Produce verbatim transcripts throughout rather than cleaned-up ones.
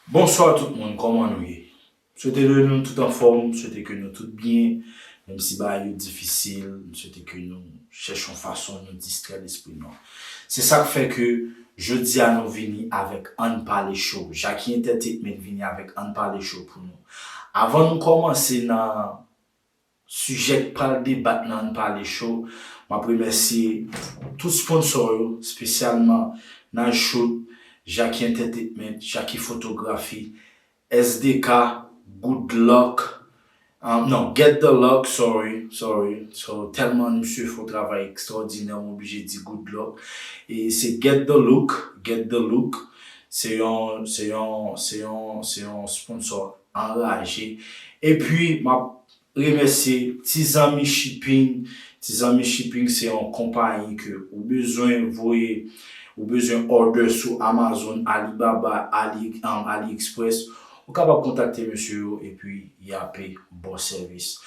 Bonswa tout moun, kòman nou ye? M swete ke nou tout anfòm, m swete ke nou tout byen, menm si bagay yo difisil, m swete ke nou chèche yon fason nou distrè lespri nou. Se sa k fè ke jodi a nou vini avèk Ann Pale Show. Jackie Entertainment vini avèk Ann Pale Show pou nou. Avan nou kòmanse nan sijè k pral debat nan Ann Pale Show, m ap remèsye tout sponsò yo, espesyalman Nice Shoot, Jackie Entertainment, Jackie Photography, S D K, Good Luck, um, non, Get the Luck, sorry, sorry. So, tèlman misye fè yon travay ekstraòdinè, m oblije di Good Luck. E se Get the Look, Get the Look. Se yon, se yon, se yon, se yon sponsò anraje. Epi, m ap remèsye Ti Zanmi Shipping. Ti Zanmi Shipping se yon konpayi ke ou bezwen voye, ou bezwen order sou Amazon, Alibaba, Ali, um, AliExpress. Ou kapab kontakte mesye yo epi y ape ba w sèvis.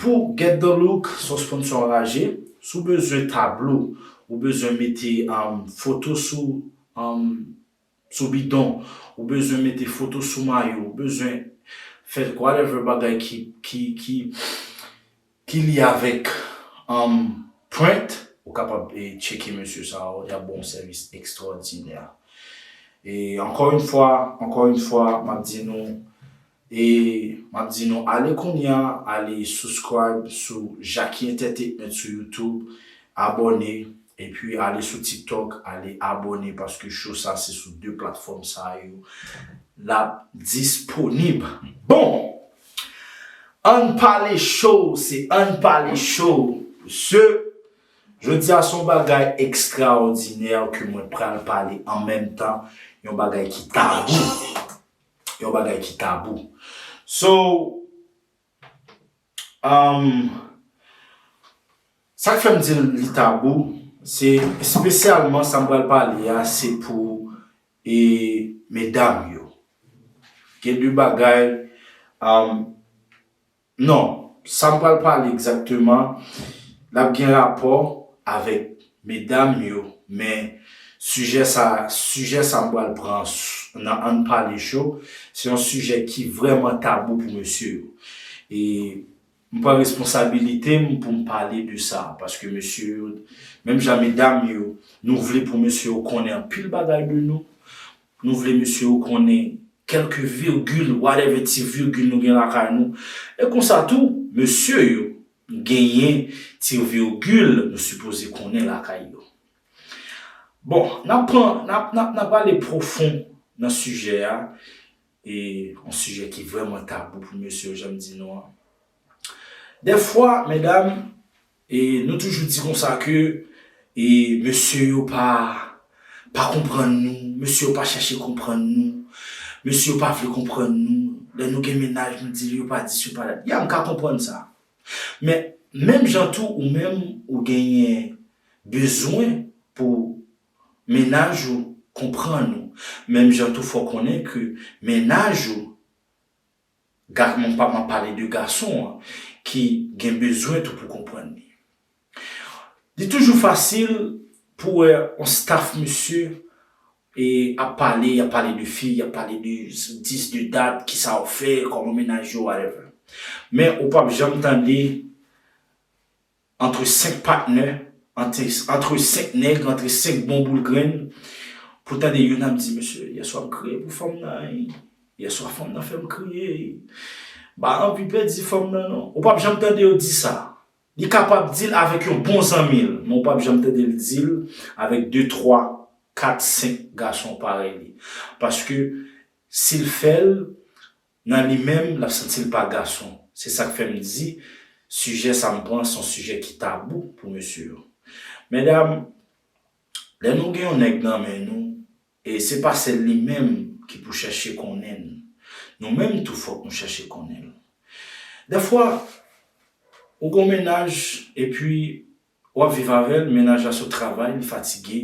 Pou Get the Look, se yon sponsò anraje. Si w bezwen tablo, ou bezwen mete, um, foto sou, um, sou bidon, ou bezwen mete foto sou mayo, ou bezwen fè whatever bagay ki, ki, ki, ki lye avèk, um, print, ou kapab, e, tcheke mesye sa yo, y ap ba w yon sèvis ekstraòdinè. E ankò yon fwa, ankò yon fwa, m ap di nou, e m ap di nou, ale kounye a, ale subscribe sou Jackie Entertainment sou YouTube, abòne, epi ale sou TikTok, ale abòne, paske show sa se sou de platfòm sa yo l ap disponib. Bon! Ann Pale Show, se Ann Pale Show. Se, jodi a se yon bagay ekstraòdinè ke mwen pral pale an menm tan, yon bagay ki tabou. Yon bagay ki tabou. So, um, sa k fè m di li tabou, se espesyalman sa m pral pale a, se pou, e, medam yo. Gen de bagay, um, non, sa m pral pale egzakteman, l ap gen rapò avèk medam yo, men sijè sa, sijè sa m pral pran s-, nan Ann Pale Show, se yon sijè ki vrèman tabou pou mesye yo. E m pran responsabilite m pou m pale de sa, paske mesye yo, menm jan medam yo, nou vle pou mesye yo konnen anpil bagay de nou, nou vle mesye yo konnen kèlke virgil, whatever ti virgil nou gen lakay nou. E konsa tou, mesye yo genyen ti virgil nou sipoze konnen lakay yo. Bon, n ap pran, n ap, n ap, n ap ale pwofon nan sijè a, e yon sijè ki vrèman tabou pou mesye yo, jan m di nou an. Dèfwa, medam, e nou toujou di konsa ke, e mesye yo pa, pa konprann nou, mesye yo pa chèche konprann nou, mesye yo pa vle konprann nou. Lè nou gen mennaj, nou di yo pa di, yo pa dat. Ya, m ka konprann sa. Men, menm jan tou, ou menm, ou genyen bezwen pou mennaj ou konprann ou. Menm jan tou, fò konnen ke mennaj ou, ga-, mwen pa, m ap pale de gason an, ki gen bezwen tou pou konprann li. Li toujou fasil pou wè yon staff mesye e ap pale, y ap pale de fi, y ap pale de dis, de dat, kisa w fè, kòman mennaj yo, whatever. Men ou p ap janm tande antre senk patnè, antre, antre senk nèg, antre senk bon boul grenn, pou tande youn ap di, "Mesye, yèswa m kriye pou fanm nan, wi. Yèswa fanm nan fè m kriye, wi. M pa anvi pèdi fanm nan, non." Ou p ap janm tande yo di sa. Li kapab di l avèk yon bon zanmi l, men ou p ap janm tande l di l avèk de, twa, kat, senk gason parèy li. Paske si l fè l, nan li menm, l ap santi l pa gason. Se sa k fè m di, sijè sa m pran, se yon sijè ki tabou pou mesye yo. Medam, lè nou gen yon nèg nan men nou, e se pa sèl li menm ki pou chèche konnen l. Nou menm tou fòk nou chèche konnen l. Dèfwa, ou gen yon mennaj, epi w ap viv avè l, mennaj la sot travay, li fatige,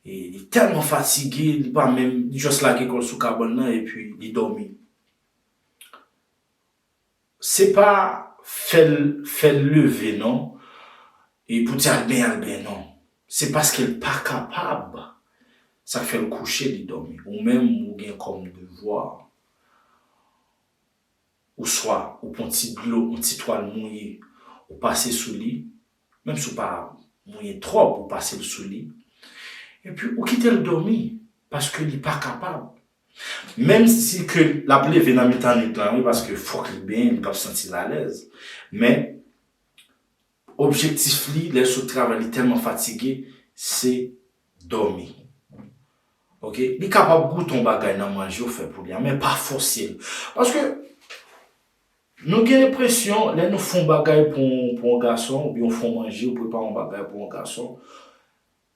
e li tèlman fatige, li pa menm, li just lage kò l sou kabann nan, epi li dòmi. Se pa fè l, fè l leve, non, e pou di al benyen, al benyen, non. Se paske l pa kapab Sa k fè l kouche, li dòmi. Ou menm, ou gen kòm devwa, oswa ou pran ti dlo, yon ti twal mouye, ou pase sou li, menm si w pa mouye twòp, ou pase l sou li, epi ou kite l dòmi, paske li pa kapab. Menm si ke l ap leve nan mitan nwit lan, wi, paske fòk li benyen, li p ap santi l alèz. Men, objektif li, lè l sot travay, li tèlman fatige, se dòmi. Oke? Li kapab goute yon bagay nan manje w fè pou li a, men pa fòse l. Paske nou gen enpresyon, lè nou fè yon bagay pou, pou yon gason, oubyen w fè yon manje, ou prepare yon bagay pou yon gason,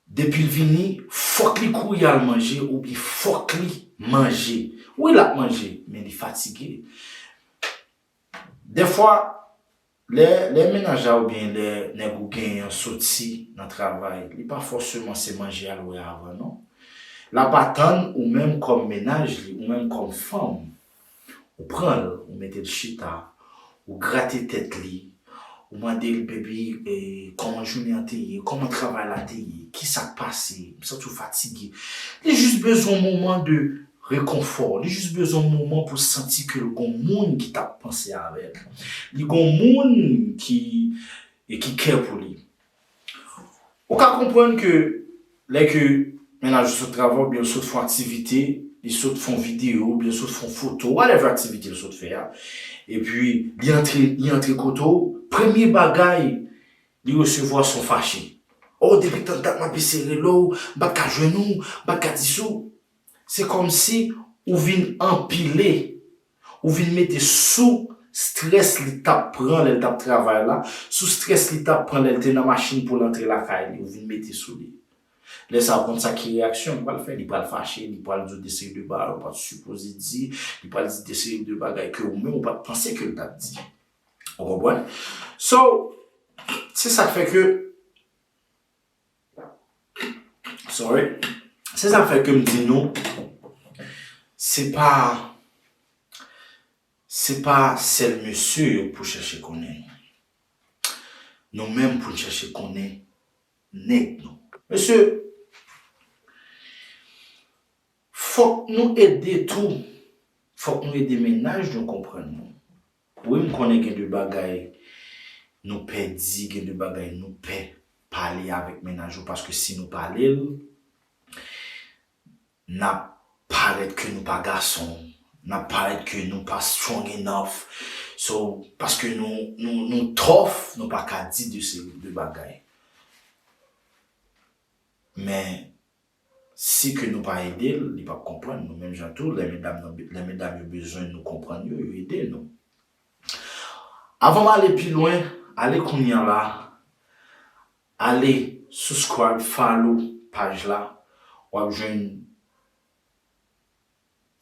depi l vini, fòk li kouri al manje, oubyen fòk li manje. Wi, l ap manje, men li fatige. Dèfwa, lè, lè mennaj la oubyen lè nèg ou genyen an soti nan travay, li pa fòseman se manje a l wè avan, non. L ap atann ou menm kòm mennaj li, ou menm kòm fanm, ou pran l, ou mete l chita, ou grate tèt li, ou mande l, "Baby, eh, kòman jounen an te ye? Kòman travay la te ye? Kisa k pase? M santi w fatige." Li jis bezwen yon moman de rekonfò. Li jis bezwen yon moman pou santi ke l gon moun ki t ap panse avè l. Li gon moun ki, e ki kè pou li. Ou ka konprann ke lè ke mennaj ou sot travay, oubyen l sot fè yon aktivite, li sot fè yon videyo, oubyen l sot fè yon foto, whatever aktivite l sot fè a, epi li antre, li antre kote w, premye bagay, li resevwa se yon fache. "Oh, depi tann dat m ap eseye rele w, m pa t ka jwenn ou, m pa t ka di sou." Se kòmsi ou vin anpile, ou vin mete sou strès li t ap pran lè l t ap travay la, sou strès li t ap pran lè l te nan machin pou l antre lakay li, ou vin mete sou li. Lè sa a, ou konn sa ki reyaksyon li pral fè, li pral fache, li pral di w de seri de bagay ou pa t sipoze di, li pral di de seri de bagay ke ou menm ou pa t panse ke l t ap di. Ou konprann? So, se sa k fè ke, sorry, se sa k fè ke m di nou, se pa, se pa sèl mesye yo pou chèche konnen nou. Nou menm pou n chèche konnen nèg nou. Mesye, fòk nou ede tou. Fòk nou ede mennaj nou konprann nou. Wi, m konnen gen de bagay nou pè di, gen de bagay nou pè pale avèk mennaj ou, paske si nou pale l, n ap parèt ke nou pa gason, n ap parèt ke nou pa strong enough. So, paske nou, nou, nou tough, nou pa ka di de seri de bagay. Men, si ke nou pa ede l, li p ap konprann nou. Menm jan tou, lè medam nan, lè medam yo bezwen nou konprann yo, yo ede nou. Avan m ale pi lwen, ale kounye a la, ale subscribe, follow paj la, w ap jwenn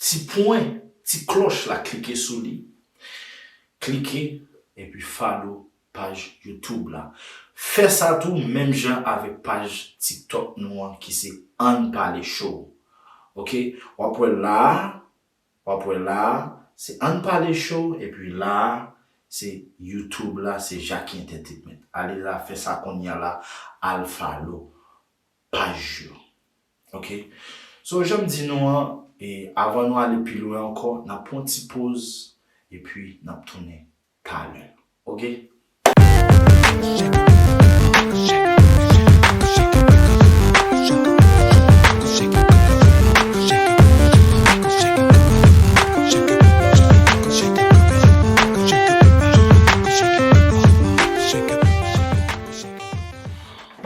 ti pwen, ti klòch la, klike sou li. Klike, epi follow paj YouTube la. Fè sa tou, menm jan avèk paj TikTok nou an, ki se Ann Pale Show. Oke? W ap wè la a, w ap wè la a, se Ann Pale Show, epi la a, se YouTube la, se Jackie Entertainment. Ale la, fè sa kounye a la, al follow paj yo. Oke? So, jan m di nou an, e avan nou ale pi lwen ankò, n ap pran yon ti poz, epi n ap tounen talè. Oke?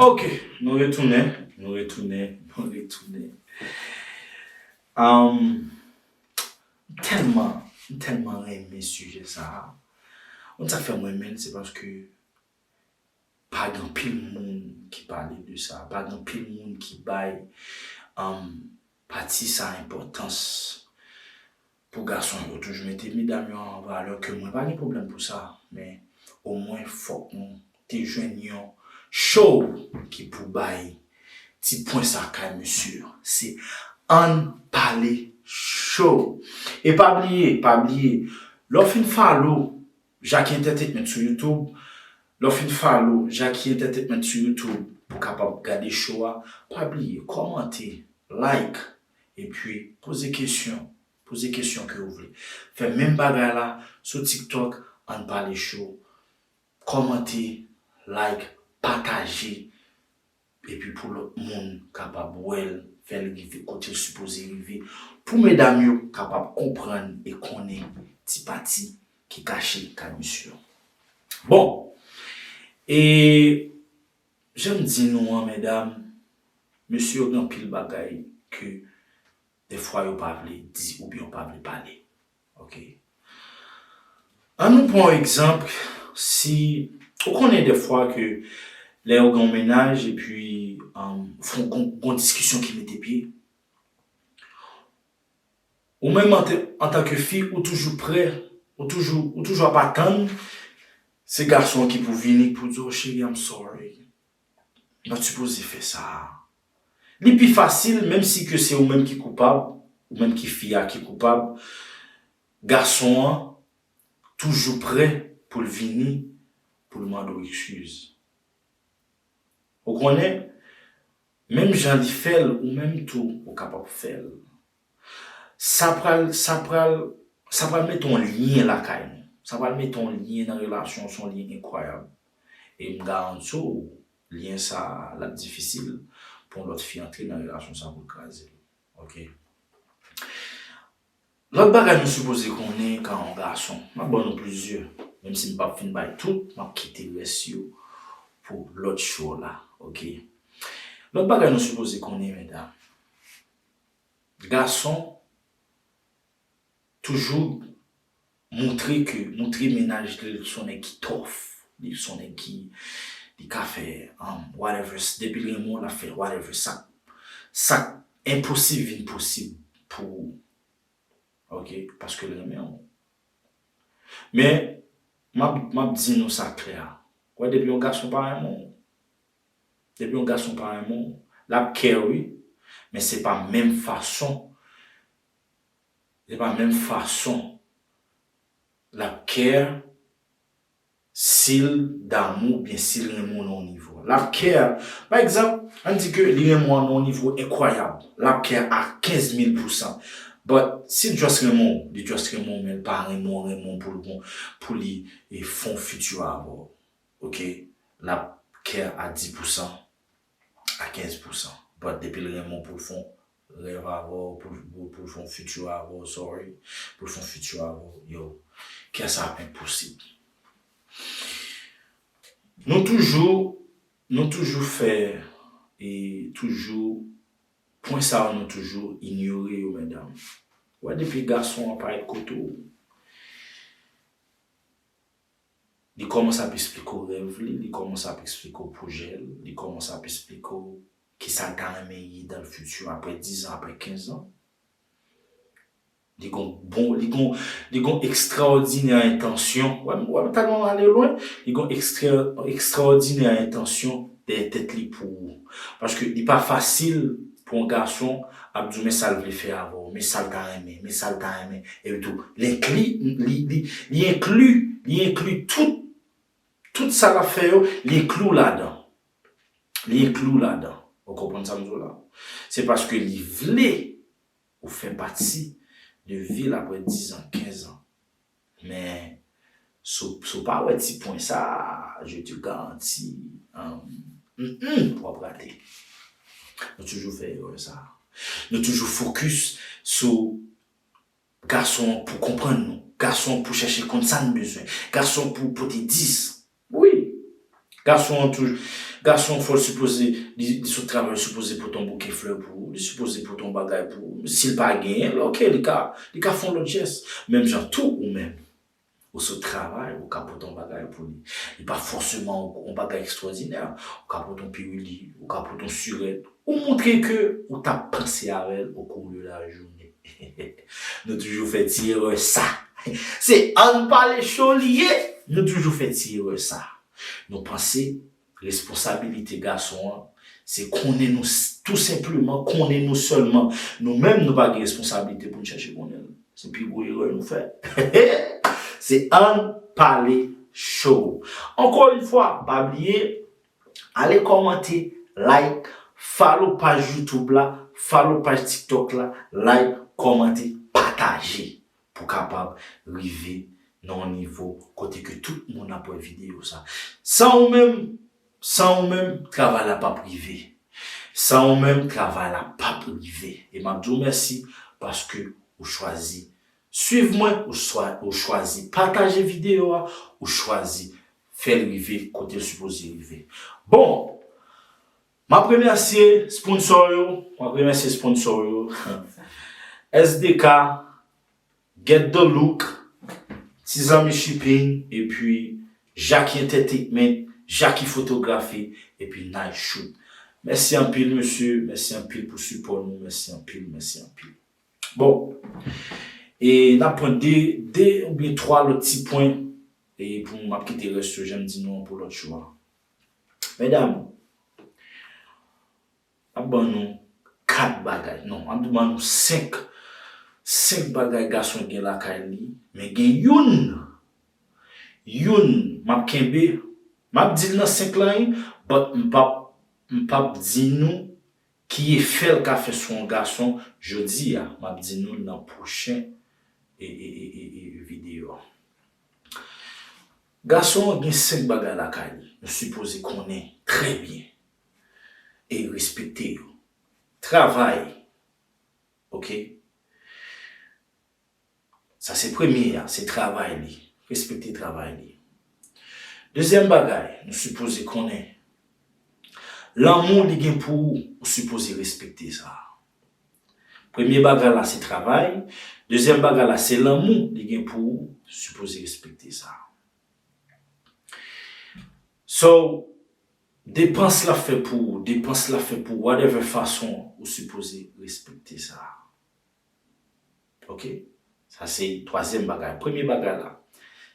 Oke, nou retounen, nou retounen, nou retounen. Um, m tèlman, m tèlman renmen sijè sa a. Ou konn sa k fè m renmen l, se paske pa gen anpil moun ki pale de sa. Pa gen anpil moun ki bay, um, pati sa enpòtans pou gason yo. Toujou mete medam yo an valè, ke mwen pa gen pwoblèm pou sa, men omwen fòk nou te jwenn yon show ki pou bay ti pwen sa kay mesye yo. Se Ann Pale Show. E pa bliye, pa bliye, lè w fin follow Jackie Entertainment sou YouTube, lè w fin follow Jackie Entertainment sou YouTube pou w kapab gade show a, pa bliye, kòmante, like, epi poze kesyon. Poze kesyon ke w vle. Fè menm bagay la sou TikTok, Ann Pale Show. Kòmante, like, pataje, epi pou lòt moun kapab wè l, fè l rive kote l sipoze rive, pou medam yo kapab konprann e konnen ti pati ki kache kay mesye yo. Bon, e jan m di nou an, medam, mesye yo gen anpil bagay ke dèfwa yo pa vle di oubyen yo pa vle pale. Ok. An nou pran yon egzanp, si ou konnen dèfwa ke lè yo gen yon mennaj epi um, fon gon, gon diskisyon ki mete pye, ou menm antanke fi, ou toujou prè, ou toujou, ou toujou ap atann se gason an ki pou vini pou di, oh cheri, I'm sorry. Nou t sipoze fè sa. Li pi fasil, menm si ke se ou menm ki koupab, ou menm ki fi a ki koupab, gason an toujou prè pou l vini, pou l mande w eskiz. Ou konnen, menm jan li fè l, ou menm tou, ou kapab fè l. Sa pral, sa pral, sa pral mete yon lyen lakay nou. Sa pral mete yon lyen nan relasyon, se yon lyen enkwayab. E m garanti w, lyen sa a, l ap difisil pou yon lòt fi antre nan relasyon sa a pou l kraze l. Ok. Lòt bagay nou sipoze konnen kan yon gason, m ap ban nou plizyè, menm si m p ap fin bay tout, m ap kite rès yo pou lòt show la, ok? Lòt bagay nou sipoze konnen, medam, gason toujou montre ke, montre mennaj li, li se yon nèg ki tough, li se yon nèg ki, li ka fè um, whatever, depi l renmen w, l ap fè whatever, sa, sa k enposib vin posib pou ou. Ok, paske l renmen w. Men, m ap, m ap di nou sa klè. Ou wè, depi yon gason pa renmen w, depi yon gason pa renmen w, l ap care wi, men se pa menm fason, se pa menm fason l ap care si l damou oubyen si l renmen w nan yon nivo. L ap care. Pa egzanp, ann di ke li renmen w nan yon nivo enkwayab. L ap care a kenz mil pousan. But si l just renmen w, li just renmen w, men l pa renmen w, renmen w pou l gon, pou li e, fè yon fiti avè w. Ok? L ap care a dis pousan, a kenz pousan. But depi l renmen w pou l fè yon rèv avè w, pou, pou, pou l fè yon fiti avè w, sorry, pou l fè yon fiti avè w, yo, kè sa ap enposib. Nou toujou, nou toujou fè, e toujou, pwen sa yo nou toujou inyore yo, medam. Ou wè, depi gason an parèt kote w, li kòmanse ap esplike w rèv li, li kòmanse ap esplike w pwojè l, li kòmanse ap esplike w kisa l ta renmen ye dans le futur, apre dis an, apre kenz an. Li gon bon, li gon, li gon ekstraòdinè entansyon. Wè, wè, talman ale lwen, li gon ekstra, ekstraòdinè entansyon dèyè tèt li pou ou. Paske li pa fasil pou yon gason ap di w men sa l vle fè avè w, men sa l ta renmen, men sa l ta renmen. Epi tou, l enkli, li, li, li enkli, li enkli tout, tout sa l ap fè yo, li enkli w ladan. Li enkli w ladan. Ou konprann sa m di w la? Se paske li vle ou fè pati de vi l apre dis an, kenz an. Men, si w, si w pa wè ti pwen sa a, je te garanti, um, mm, mm, w ap rate. Nou toujou fè erè sa a. Nou toujou fokis sou gason an pou konprann nou. Gason an pou chèche konn sa n bezwen. Gason an pou pote dis. Wi. Gason an tou, gason an fò l sipoze, li, li sot travay, li sipoze pote yon bouke flè pou ou, li sipoze pote yon bagay pou ou. Si l pa genyen l, ok, li ka, li ka fè yon lòt jès. Menm jan tou ou menm, ou sot travay, ou ka pote yon bagay pou li. Li pa fòseman yon, yon bagay ekstwòdinè. Ou ka pote yon pirili, ou ka pote yon sirèt. Ou montre ke ou t ap panse avè l au cours de la journée. Nou toujou fè ti erè sa. Se Ann Pale Show li ye. Nou toujou fè ti erè sa. Nou panse responsabilite gason an, se konnen nou s-, tou senpleman, konnen nou sèlman. Nou menm, nou pa gen responsabilite pou n chèche konnen l. Se pi gwo erè nou fè. Se Ann Pale Show. Ankò yon fwa, pa bliye, ale kòmante, like, follow paj YouTube la, follow paj TikTok la, like, kòmante, pataje pou kapab rive nan yon nivo kote ke tout moun ap wè videyo sa. San ou menm, san ou menm, travay la p ap rive. San ou menm, travay la p ap rive. E m ap di w mèsi paske ou chwazi swiv mwen, ou chwa-, ou chwazi pataje videyo a, ou chwazi fè l rive kote l sipoze rive. Bon, m ap remèsye sponsò yo, m ap remèsye sponsò yo. S D K, Get the Look, Ti Zanmi Shipping, epi Jackie Entertainment, Jackie Fotografi, epi Night Shoot. Mèsi anpil, mesye. Mèsi anpil pou sipò nou. Mèsi anpil, mèsi anpil. Bon, e n ap pran de, de oubyen twa lòt ti pwen, e pou m ap kite rès yo, jan m di nou an, pou lòt jou a. Medam, m ap ban nou kat bagay. Non, m ap ban nou senk. Senk bagay gason gen lakay li, men gen youn. Youn, m ap kenbe, m ap di l nan senk lan, wi, but m p ap, m p ap di nou ki efè l ka fè sou yon gason jodi a, m ap di nou l nan pwochen e, e, e, e, e, videyo a. Gason an gen senk bagay lakay li, nou sipoze konnen trè byen e respekte yo. Travay, oke? Sa se premye a, se travay li. Respekte travay li. Dezyèm bagay, nou sipoze konnen lanmou li gen pou ou, ou sipoze respekte sa. Premye bagay la se travay, dezyèm bagay la se lanmou li gen pou ou, ou sipoze respekte sa. So, depans l ap fè pou ou, depans l ap fè pou ou, whatever fason, ou sipoze respekte sa. Oke? Sa se twazyèm bagay. Premye bagay la,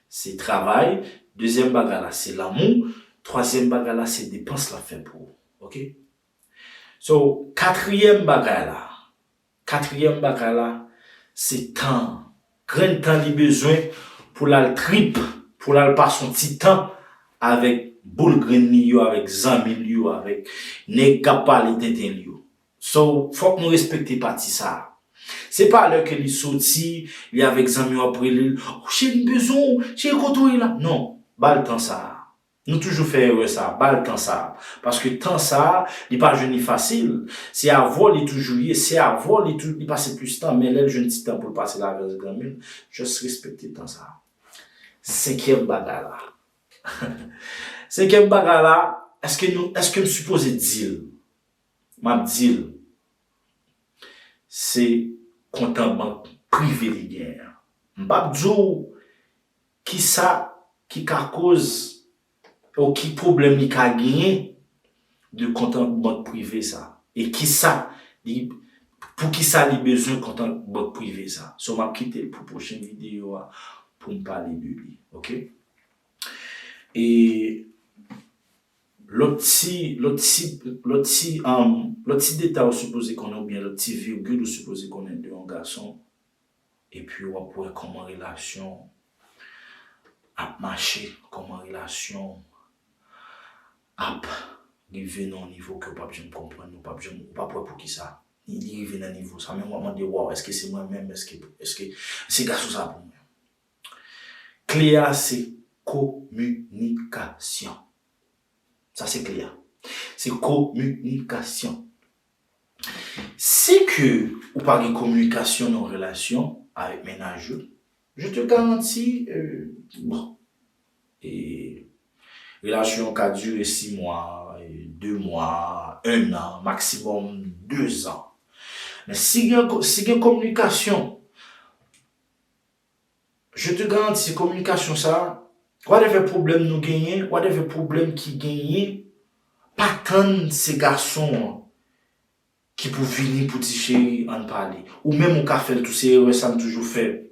se travay. Dezyèm bagay la, se lanmou. Twazyèm bagay la, se depans l ap fè pou ou. Oke? So, katriyèm bagay la, katriyèm bagay la, se tan. Grenn tan li bezwen pou l al trip, pou l al pase yon ti tan avèk boul grenn li yo, avèk zanmi l yo, avèk nèg k ap pale tenten l yo. So, fòk nou respekte pati sa a. Se pa lè ke li soti, li avèk zanmi yo ap rele l, "Oh, cheri, m bezwen w, cheri, kote w ye la?" Non, ba l tan sa a. Nou toujou fè erè sa a, ba l tan sa a. Paske tan sa a, li pa jwenn li fasil. Se avè w li toujou ye, se avè w li tou-, li pase plis tan, men lè l jwenn ti tan pou l pase l avèk zanmi l, just respekte tan sa a. Senkyèm bagay la. Senkyèm bagay la, èske nou, èske m sipoze di l? M ap di l, se kont an bank prive li genyen an. M p ap di w kisa ki ka koz, ou ki pwoblèm li ka genyen de kont an bank prive sa. E kisa li, poukisa li bezwen kont an bank prive sa. So, m ap kite l pou pwochen videyo a pou m pale de li, oke? E lòt ti, lòt ti, lòt ti, um, lòt ti detay ou sipoze konnen, oubyen lòt ti vigil ou sipoze konnen de yon gason, epi w ap wè kòman relasyon ap mache, kòman relasyon ap rive nan yon nivo ke w p ap janm konprann, ou p ap janm, ou p ap wè poukisa li, li rive nan nivo sa. Men w ap mande, "Waw, èske se mwen menm? Èske, èske se gason sa pou mwen?" Kle a se kominikasyon. Sa se kle a. Se kominikasyon. Si ke ou pa gen kominikasyon nan yon relasyon avèk mennaj ou, je te garantis, euh, bon, e relasyon ka dire sis mwa, e de mwa, en an, maksimòm de zan. Men si gen, si gen kominikasyon, je te garantis, kominikasyon sa, whatever pwoblèm nou genyen, whatever pwoblèm ki genyen, pa tann se gason an ki pou vini pou di, "Cheri, ann pale." Ou menm ou ka fè l tou, se erè sa m toujou fè.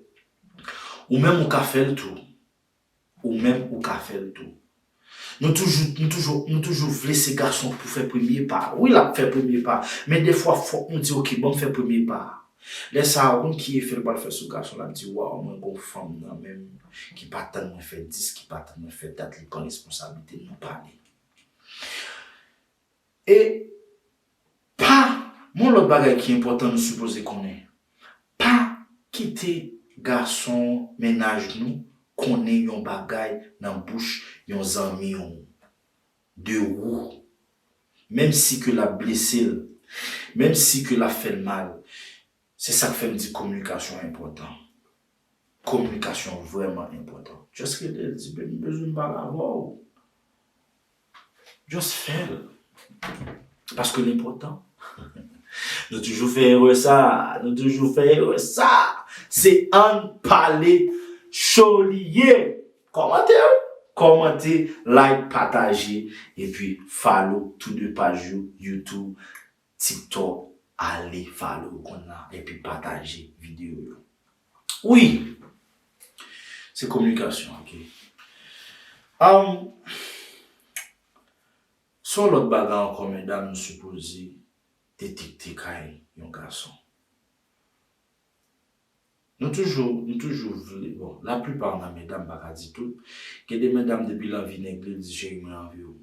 Ou menm ou ka fè l tou. Ou menm ou ka fè l tou. Nou toujou, nou toujou, nou toujou vle se gason pou fè premye pa. Wi, l ap fè premye pa. Men defwa, fòk nou di, "Oke, ban m fè premye pa." Lè sa a, ou konn ki efè l pral fè sou gason? L ap di, "Waw, mwen gon fanm nan menm ki pa tann mwen fè dis, ki pa tann mwen fè dat, li pran responsablite, nou pale." E pa Yon lòt bagay ki enpòtan nou sipoze konnen. Pa kite gason mennaj nou konnen yon bagay nan bouch yon zanmi w de ou. Menm si ke l ap blese l, menm si ke l ap fè l mal, se sa k fè m di kominikasyon enpòtan. Kominikasyon vrèman enpòtan. Just rele l, di, "Baby, m bezwen pale avè w." Just fè l. Paske l enpòtan. Nou toujou fè erè sa. Nou toujou fè erè sa. Se Ann Pale Show li ye. Kòmante, wi. Kòmante, like, pataje, epi follow tou de paj yo, YouTube, TikTok, ale follow kònn la, epi pataje videyo yo. Wi, se kominikasyon, ok. Um, se yon lòt bagay ankò, medam, nou sipoze detekte kay yon gason. Nou toujou, nou toujou vle, bon, laplipa nan medam, m pa ka di tout. Gen de medam, depi l anvi nèg li, l di, "Cheri, mwen anvi w."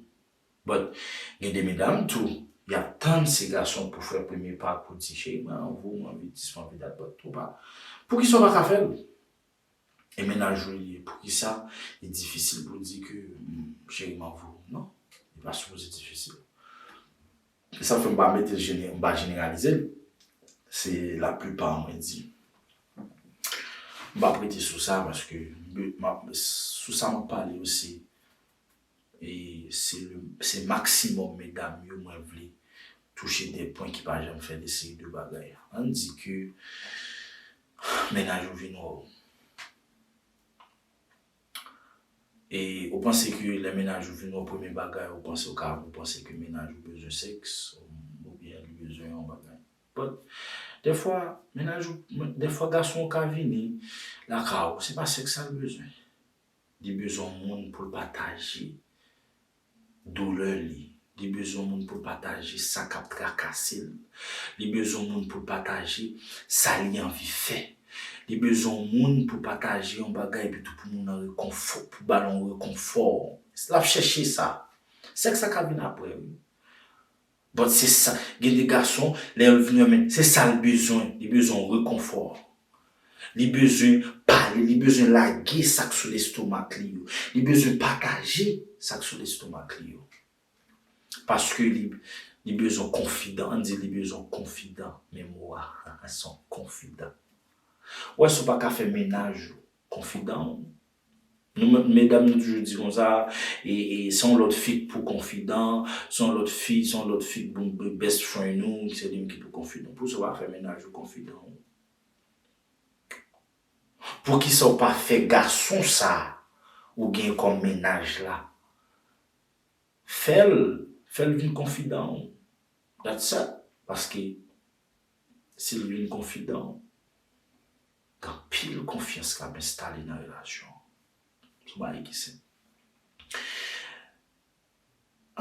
But, gen de medam tou, y ap tann se gason pou fè premye pa pou di, "Cheri, mwen anvi w, mwen anvi dis, mwen anvi dat," but ou pa. Poukisa w pa ka fè l? E mennaj ou li ye. Poukisa li difisil pou di ke, "Hmm, cheri, m anvi w"? Non, li pa sipoze difisil. E sa fè m pa mete l jene-, m pa jeneralize l. Se laplipa mwen di. M pa prete sou sa paske m, m ap, sou sa m ap pale yo se, e se le, se maksimòm medam yo mwen vle touche de pwen ki pa janm fè de seri de bagay. Ann di ke mennaj ou vin wè w. E ou panse ke lè mennaj ou vin wè w, premye bagay ou panse, ou ka, ou panse ke mennaj ou bezwen sèks, oubyen li bezwen yon bagay. But, dèfwa, mennaj ou, dèfwa gason ou ka vini lakay ou, se pa sèks sa l bezwen. Li bezwen yon moun pou l pataje doulè li. Li bezwen yon moun pou l pataje sa k ap trakase l. Li bezwen yon moun pou l pataje sa li anvi fè. Li bezwen yon moun pou l pataje yon bagay epi tou pou moun nan rekonfò, pou ba l yon rekonfò. L ap chèche sa. Sèks sa ka vin apre, wi. But se sa, gen de gason, lè yo vin renmen, se sa l bezwen. Li bezwen rekonfò. Li bezwen pale, li bezwen lage sa k sou lestomak li yo. Li bezwen pataje sa k sou lestomak li yo. Paske li, li bezwen konfidan. Ann di li bezwen konfidan. Men mo a, se yon konfidan. Ou wè, si w pa ka fè mennaj ou konfidan w, nou menm, medam, nou toujou di konsa, e, e se yon lòt fi k pou konfidan, se yon lòt fi, se yon lòt fi k pou best friend ou, se li menm ki pou konfidan w. Poukisa w pa fè mennaj ou konfidan w? Poukisa w pa fè gason sa ou gen kòm mennaj la? Fè l, fè l vin konfidan w. That's it. Paske si l vin konfidan w, gen anpil konfyans k ap enstale nan relasyon an. Se yon bagay ki senp.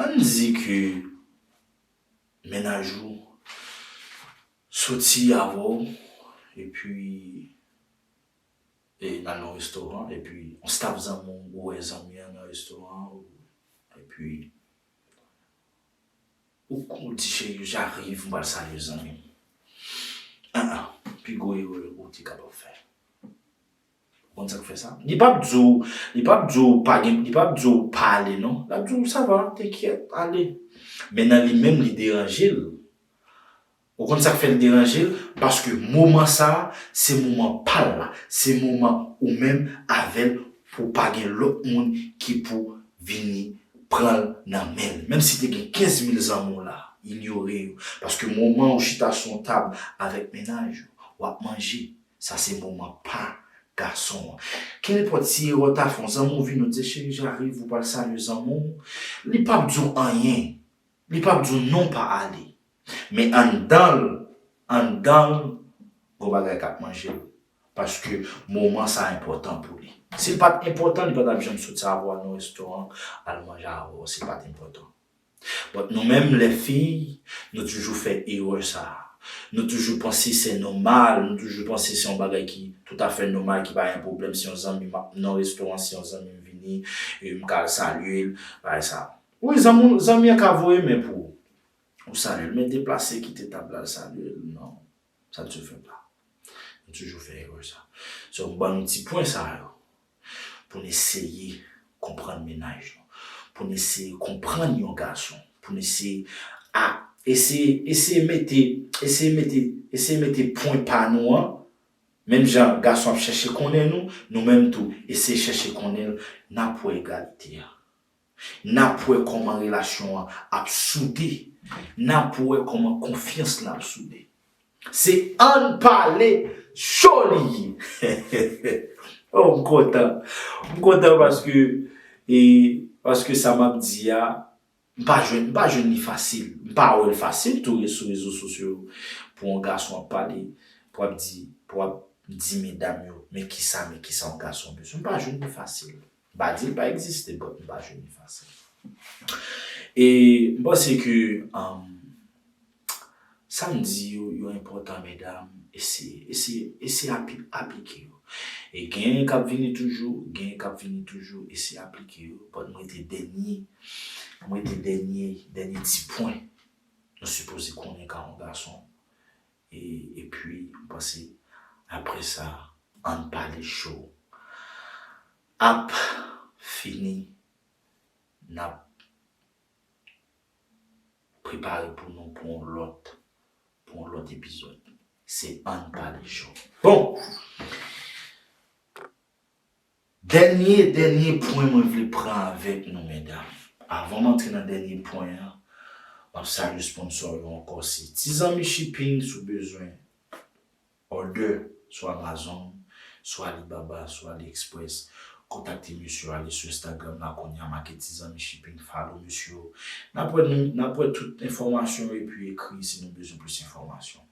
Ann di ke mennaj ou soti avè w, epi, e, n al nan yon restoran, epi yon staff zanmi w, ou wè zanmi an nan restoran, epi ou, ou di, "Cheri, j'arrive, m pral salye zanmi m." Ah, ah, pi gwo erè ou te kapab fè. Ou konn sa k fè sa? Li p ap di w, li p ap di w pa gen, li p ap di w pa ale, non. L ap di w, "Sa va, t'inquiète, ale." Men nan li menm, li deranje l. Ou konn sa k fè l deranje l? Paske moman sa a, se moman pa l la. Se moman ou menm avè l pou pa gen lòt moun ki pou vini pran l nan men l. Menm si te gen kenz mil zanmi w la, inyore yo. Paske moman ou chita sou yon tab avèk mennaj ou, w ap manje, sa se moman pa gason an. Kenenpòt ti erè w ta fè, yon zanmi w vini, w di, "Cheri, j'arrive," ou pral salye zanmi w, li p ap di w anyen. Li p ap di w non, pa ale. Men anndan l, anndan l, gon bagay k ap manje l. Paske moman sa a enpòtan pou li. Si l pa t enpòtan, li pa t ap janm soti avè w al nan restoran, al manje avè w, si l pa t enpòtan. But nou menm, lè fi, nou toujou fè erè sa a. Nou toujou panse se nòmal, nou toujou panse se yon bagay ki toutafè nòmal, ki pa gen pwoblèm, si yon zanmi m ap nan restoran, si yon zanmi m vini, e m ka al salye l, bagay sa. Wi, zanmi, zanmi an ka voye men pou ou. ou salye l, men deplase kite tab la, l salye l, non, ça ne se fait pas. Nou toujou fè erè sa. So, m ban nou ti pwen sa yo pou n eseye konprann mennaj nou, pou n eseye konprann yon gason, pou n eseye a eseye eseye mete eseye mete eseye mete pwen pa nou an. Menm jan gason ap chèche konnen nou, nou menm tou eseye chèche konnen l. N ap wè egalite a. N ap wè kòman relasyon an ap soude. N ap wè kòman konfyans lan ap soude. Se Ann Pale Cho li ye. Oh, m kontan. M kontan paske, e, paske sa m ap di a, m pa jwenn, m pa jwenn li fasil. M pa wè l fasil tou sou rezo sosyo pou yon gason ap pale, pou ap di, pou ap di medam yo, men kisa, men kisa yon gason bezwen. M pa jwenn li fasil. M pa di l pa egziste, but m pa jwenn li fasil. E m panse ke, um, sa m di yo, yo enpòtan, medam, eseye, eseye, eseye api-, aplike yo. E genyen k ap vini toujou, genyen k ap vini toujou, eseye aplike yo. But m rete dènye, m rete dènye, dènye ti pwen nou sipoze konnen ka yon gason. E, epi, m panse, apre sa, Ann Pale Cho ap fini, n ap prepare pou nou pou yon lòt, pou yon lòt epizòd. Se Ann Pale Cho. Bon! Dènye, dènye pwen mwen vle pran avèk nou, medam. Avan m antre nan dènye pwen an, m ap salye sponsò yo ankò. Se Ti Zanmi Shipping, si w bezwen order sou Amazon, sou Alibaba, sou AliExpress, kontakte mesye yo, ale sou Instagram la kounye a, make Ti Zanmi Shipping, follow mesye yo. N ap wè, n ap wè tout enfòmasyon yo epi ekri si nou bezwen plis enfòmasyon.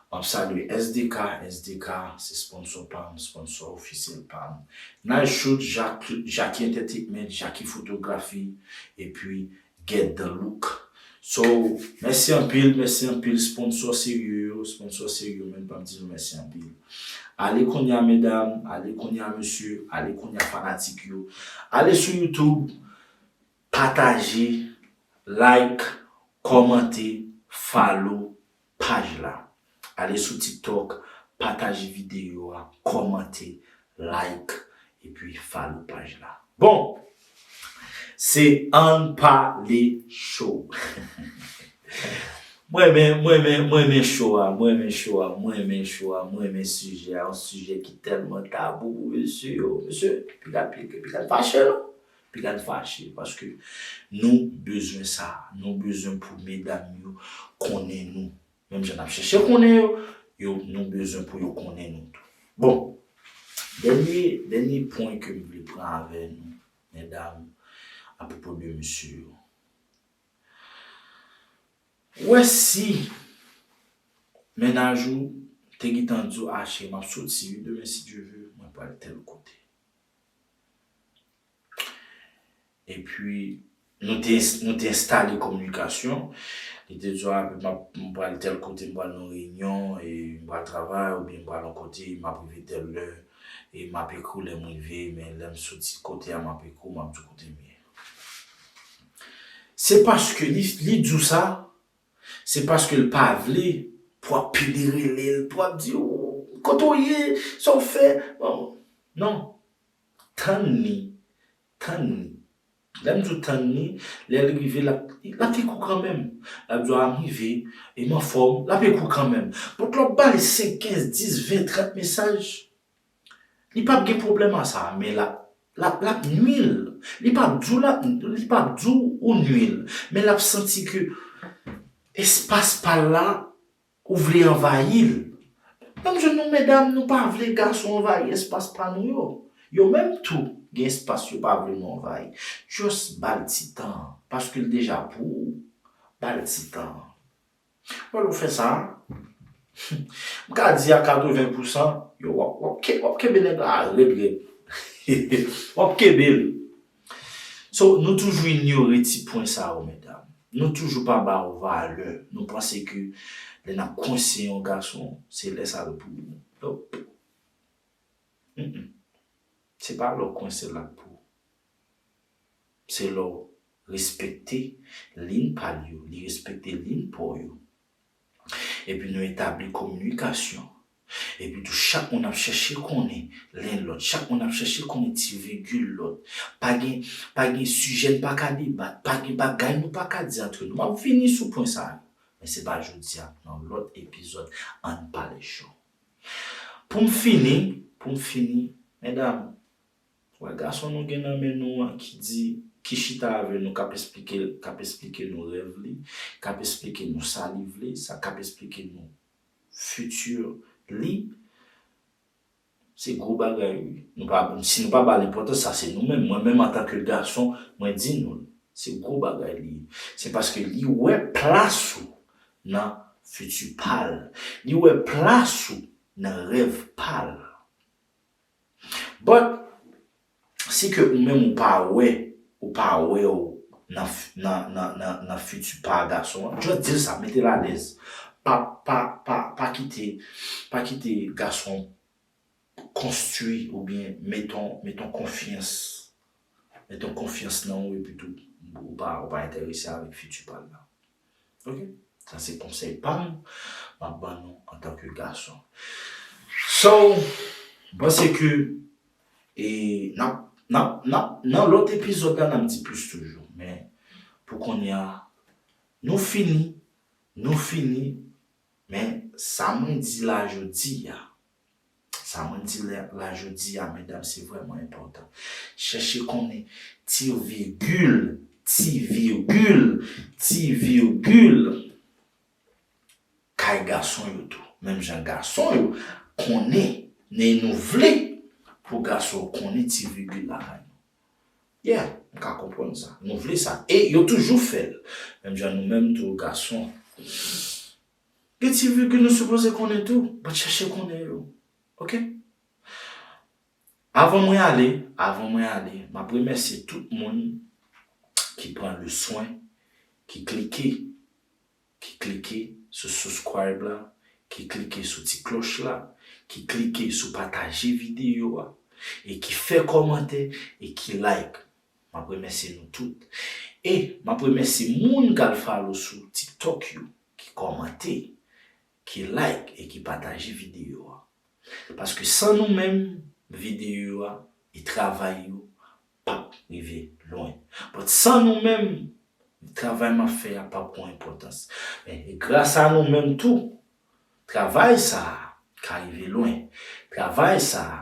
M ap salye S D K, S D K se sponsò pa m, sponsò ofisyèl pa m. Nice Shoot, Jack-, Jackie Entertainment, Jackie Fotografi, epi Get the Look. So, mèsi anpil, mèsi anpil, sponsò serye yo, sponsò serye yo, men pa m di nou mèsi anpil. Ale kounye a, medam, ale kounye a, mesye, ale kounye a, fanatik yo. Ale sou YouTube, pataje, like, kòmante, follow paj la. Ale sou TikTok, pataje videyo a, kòmante, like, epi follow paj la. Bon, se Ann Pale Cho. Mwen renmen, mwen renmen, mwen renmen cho a, mwen renmen cho a, mwen renmen cho a, mwen renmen sijè a, yon sijè ki tèlman tabou pou mesye yo. Mesye, piga, piga, piga fache, non? Piga fache, paske nou bezwen sa. Nou bezwen pou medam yo konnen nou. Menm jan n ap chèche konnen yo, yo, nou bezwen pou yo konnen nou tou. Bon, dènye, dènye pwen ke m vle pran avè nou, medam, apwopo de mesye yo. Ou wè si mennaj ou te gentan di w, "A, cheri, m ap soti wi demen, si Dye ve, mwen pral tèl kote." Epi, nou te, nou te enstale kominikasyon. Li te di, "A, m ap, m pral tèl kote, m pral nan reyinyon, e m pral travay, oubyen m pral yon kote, m ap rive tèl lè, e m ap ekri w lè m rive, men lè m soti kote a, m ap ekri w, m ap di w kote m ye." Se paske li, li di w sa, se paske l pa vle pou w ap pede rele l, pou w ap di, "O, kote w ye? Sa w fè?" Bon, non. Tann li. Tann li. Lè m di w tann li, lè l rive, l ap, l ap ekri w kanmenm. L ap di w, "A, m rive, e m anfòm." L ap ekri w kanmenm. Bon, lè w ba li senk, kenz, dis, ven, trant mesaj, li p ap gen pwoblèm a sa, men l ap, l ap, l ap nwi l. Li p ap di w l ap, li p ap di w ou nwi l, men l ap santi ke espas pa l la, ou vle anvayi l. Menm jan nou, medam, nou pa vle gason anvayi espas pa nou yo. Yo menm tou, gen espas yo pa vle nou anvayi. Just ba l ti tan, paske l deja pou ou. Ba l ti tan. Bon, lè w fè sa, m ka di a katreven pousan, yo, w ap, w ap ke-, w ap kenbe nèg la rèd, rèd. W ap kenbe l. So, nou toujou inyore ti pwen sa yo, medam. Nou toujou pa ba yo valè. Nou panse ke lè n ap kwense yon gason, se lè sa yo pou nou. Nope. Mm-mm. Se pa lè w kwense l ak pou. Se lè w respekte liy pa l yo, li respekte liy pa w yo. Epi nou etabli kominikasyon. Epi tou chak moun ap chèche konnen len lòt, chak moun ap chèche konnen ti vigil lòt. Pa gen, pa gen sijè n pa ka debat, pa gen bagay nou pa ka di antre nou. M ap vini sou pwen sa yo. Men se pa jodi a, nan lòt epizòd Ann Pale Cho. Pou m fini, pou m fini, medam, wè gason nou gen nan men nou an ki di, ki chita avè nou, k ap esplike, k ap esplike nou rèv li, k ap esplike nou sa li vle, sa k ap esplike nou fiti li, se gwo bagay wi. Nou pa, si nou pa ba l enpòtans, sa se nou menm. Mwen menm antanke gason, mwen di nou l. Se gwo bagay li ye. Se paske li wè plas ou nan fiti pa l. Li wè plas ou nan rèv pa l. But, si ke ou menm ou pa wè, ou pa wè w nan, nan, nan, nan, nan fiti pa gason an, just di l sa, mete l alèz. Pa, pa, pa, pa kite, pa kite gason konstwi oubyen met on, met on konfyans, met on konfyans nan ou epi tou, ou pa, ou pa enterese avèk fiti pa l la. Ok? Sa se konsèy pa m, m ap ban nou antanke gason. So, m panse ke, e, n ap, n ap, n ap, nan lòt epizòd la, n ap di plis toujou. Men, pou kounye a, nou fini, nou fini, men sa mwen di la jodi a, Sa mwen di la, la jodi a, medam, se vrèman enpòtan. Chèche konnen ti vigil, ti vigil, ti vigil kay gason yo tou. Menm jan gason yo konnen, men nou vle pou gason yo konnen ti vigil la kay nou. Yeah, m ka konprann sa. Nou vle sa. E yo toujou fè l. Menm jan nou menm tou, gason. Gen ti vigil nou sipoze konnen tou, but chèche konnen yo. Ok? Avan mwen ale, avan mwen ale, m ap remèsye tout moun ki pran le swen, ki klike, ki klike sou subscribe la, ki klike sou ti klòch la, ki klike sou pataje videyo a, e ki fè kòmantè, e ki like. M ap remèsye nou tout. E m ap remèsye moun k al follow sou TikTok yo, ki kòmante, ki like e ki pataje videyo a. Paske san nou menm, videyo a e travay yo p ap rive lwen. But san nou menm, travay m ap fè a p ap gen enpòtans. Men e gras a nou menm tou, travay sa a ka rive lwen. Travay sa a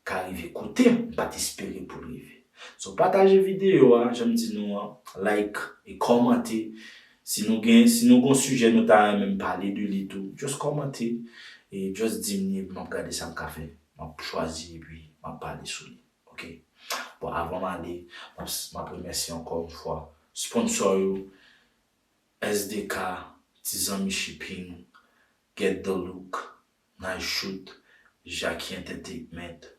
ka rive kote m pa t espere pou l rive. So, pataje videyo a, jan m di nou an, like e kòmante. Si nou gen, si nou gen yon sijè nou ta renmen m pale de li tou, just kòmante e just di m li epi m ap gade sa m ka fè. M ap chwazi epi m ap pale sou li. Ok? Bon, avan m ale, m ap, m ap remèsye ankò yon fwa sponsò yo, S D K, Ti Zanmi Shipping, Get the Look, Nice Shoot, Jackie Entertainment,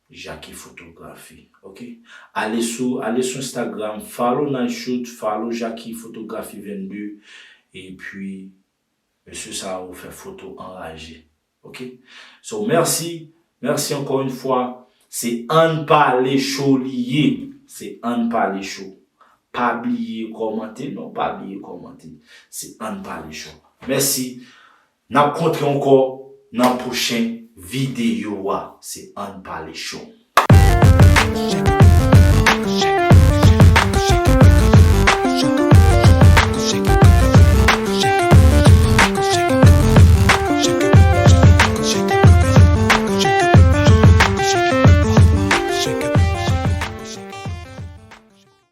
Jackie Photography. Ok? Ale sou, ale sou Instagram, follow Nice Shoot, follow Jackie Photography vennde, epi mesye sa yo fè foto anraje. Ok? So, mèsi. Mèsi ankò yon fwa. Se Ann Pale Cho li ye. Se Ann Pale Cho. Pa bliye kòmante, non, pa bliye kòmante. Se Ann Pale Cho. Mèsi. N ap kontre ankò nan pwochen videyo a. Se Ann Pale Cho.